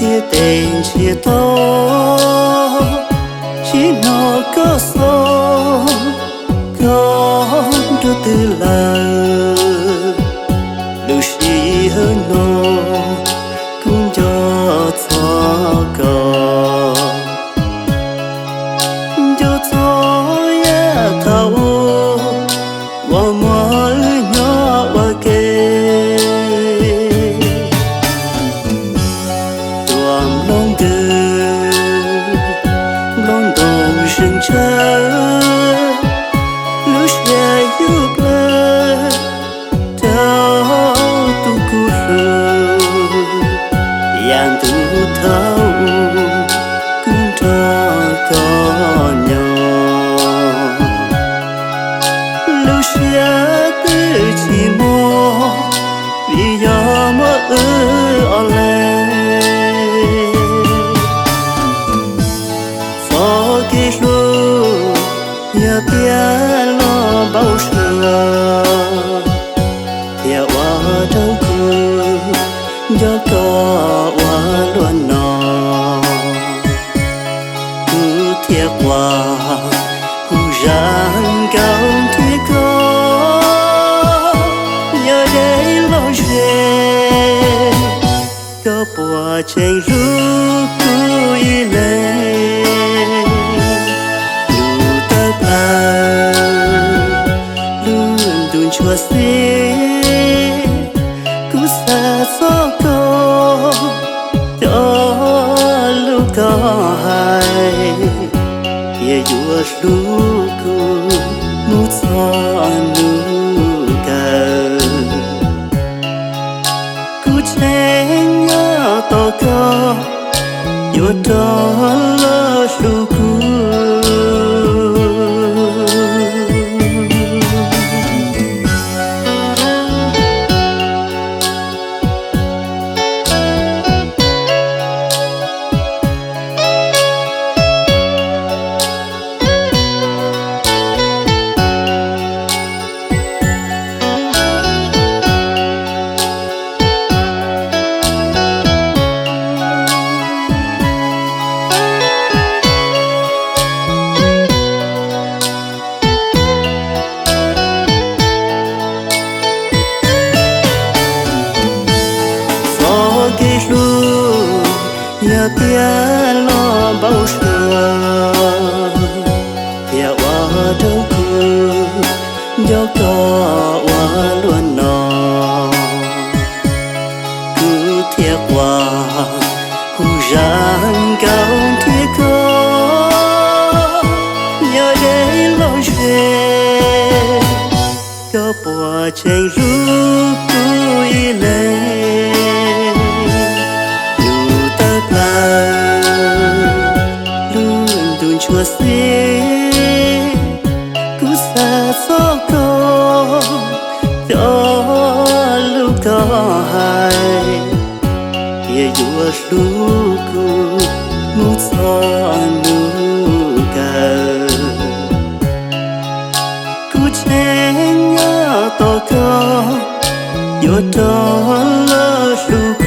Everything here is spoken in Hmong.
Tiaj tes ntsiag to, tsis hnov koj xov, koj nrug twg lawm? Lub sij hawm no kuv nco txog koj, nco txog yav thaum ub uas muaj wb nyob ua ke. Tuaj nplooj ntws, nplooj ntoo zeeg tsawv, lub siab yug plawv rau tus kuv hlub. Yav ntuj thaum ub kuv nrog koj nyob, lub siab twb tsis muaj, vim yog muaj wb ob leeg. Txoj kev hlub yog tiag los npau suav, thiaj ua rau kuv nco koj ua luaj no. Kuv thiaj quaj hu zaj nkauj nrhiav koj, yog deb los ze, koj puas tseem hlub kuv ib leeg? Ntuj tawv plaws, lub ntuj ntsuab xib, kuv xav txog koj, cov lus koj hais, thiaj yuav hlub kuv mus txog hnub kawg. Kuv tseem nyob tos koj, yuav rov los hlub kuv. Txoj kev hlub yog tiag los npau suav, thiaj ua rau kuv nco koj ua luaj no. Kuv thiaj quaj hu zaj nkauj nrhiav koj, yog deb los ze, koj puas tseem hlub kuv ib leeg? Ntuj tawv plaws, lub ntuj ntsuab xib, kuv xav txog koj, cov lus koj hais, thiaj yuav hlub kuv mus txog hnub kawg. Kuv tseem nyob tos koj, yuav rov los hlub